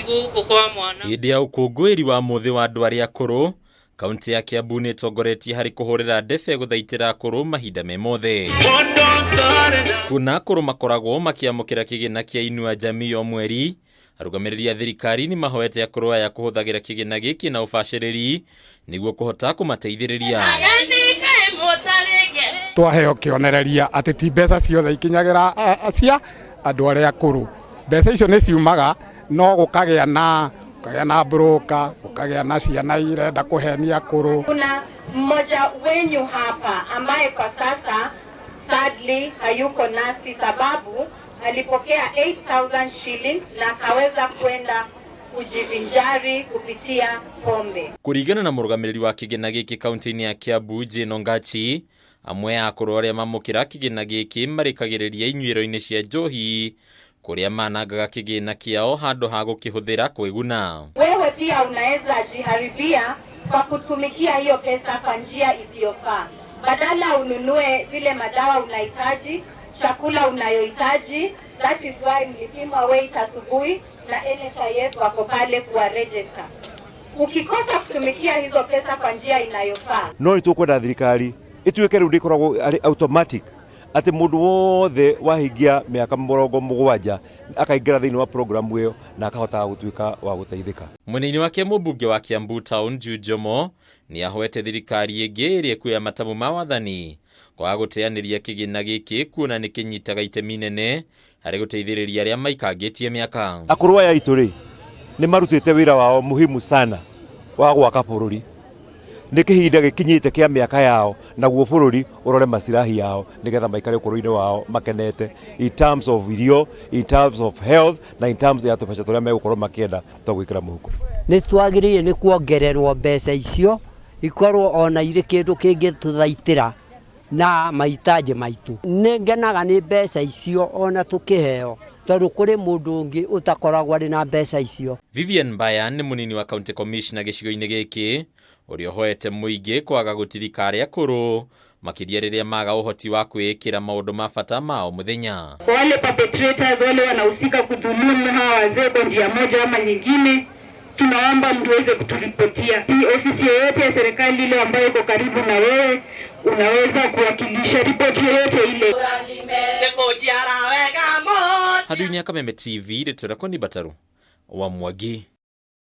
Gũkũ kwa mwana. Hĩndĩ ya ũkũngũĩri wa mũthĩ wa andũ arĩa akũrũ, kaunti ya Kiambu nĩ ĩtongoretie harĩ kũhũrĩra ndebe gũthaitĩra akũrũ mahinda me mothe. Kuona akũrũ makoragwo makĩamũkĩra kĩgĩna kĩa Inua Jamii o mweri, arũgamĩrĩri a thirikari nĩ mahoete akũrũ aya kũhũthagĩra kĩgĩna gĩkĩ na ũbacĩrĩri nĩguo kũhota kũmateithĩrĩria. Twaheo kĩonereria atĩ ti mbeca ciothe ikinyagĩra cia andũ arĩa akũrũ. Mbeca icio nĩ ciumaga no gũkagĩa na gũkagĩa na broker, gũkagĩa na ciana irenda kũhenia akũrũ. Kuna mmoja wenyu hapa ambaye kwa sasa sadly hayuko nasi sababu alipokea 8000 shillings na akaweza kwenda kujivinjari kupitia pombe. Kũringana na mũrũgamĩrĩri wa kĩgĩna gĩkĩ kaunti-inĩ ya Kiambu Jane Ongachi, amwe a akũrũ arĩa mamũkĩra kĩgĩna gĩkĩ marĩkagĩrĩria inyuĩro-inĩ cia njohi kũrĩa manangaga kĩgĩna kĩao handũ ha gũkĩhũthĩra kwĩguna. Wewe pia unaweza jiharibia kwa kutumikia hiyo pesa kwa njia isiyofaa. Badala ununue zile madawa unahitaji, chakula unayohitaji. That is why mlipima weight asubuhi na NHIF wako pale kuwa register. Ukikosa kutumikia hizo pesa kwa njia inayofaa, No nĩ tũkwenda thirikari ĩtuĩke rĩu ndĩkoragwo arĩ automatic atĩ mũndũ wothe wahingia mĩaka 70 akaingĩra thĩinĩ wa programu ĩyo na akahotaga gũtuĩka wa gũteithĩka. Mwena-inĩ wake mũmbunge wa Kiambu Town Jude Njomo nĩ ahoete thirikari ĩngĩ ĩrĩa ĩkuoya matamu ma wathani kwaga gũteanĩria kĩgĩna gĩkĩ kuona nĩ kĩnyitaga itemi inene harĩ gũteithĩrĩria arĩa maikangĩtie mĩaka. Akũrũ aya aitũ rĩ nĩ marutĩte wĩra wao muhimu sana wa gwaka bũrũri. Nĩ kĩhinda gĩkinyĩte kĩa mĩaka yao naguo bũrũri ũrore masirahi yao nĩgetha maikare ũkũrũ-inĩ wao makenete in terms of irio, in terms of health na in terms ya tũbeca tũrĩa megũkorwo makĩenda twa gwĩkĩra mũhuko. Nĩ twagĩrĩire nĩ kuongererwo mbeca icio ikorwo ona irĩ kĩndũ kĩngĩtũthaitĩra na mahitaji maitũ. Nĩ ngenaga nĩ mbeca icio ona tũkĩheo tondũ kũrĩ mũndũ ũngĩ ũtakoragwo arĩ na mbeca icio. Vivian Mbaya nĩ mũnini wa county commissioner gĩcigo-inĩ gĩkĩ ũrĩa ũhoete mũingĩ kwaga gũtirika arĩa akũrũ makĩria rĩrĩa maga ũhoti wa kwĩĩkĩra maũndũ ma bata ma o mũthenya. Wale perpetrators wale wanahusika kudhulumu hawa wazee kwa njia moja ama nyingine, tunaomba mtuweze kuturipotia. Ofisi yoyote ya serikali ile ambayo iko karibu na wewe, unaweza kuwakilisha ripoti yoyote ile. Handũ-inĩ ya Kameme TV, rĩtwa rĩakwa nĩ Mbataru wa Mwangi.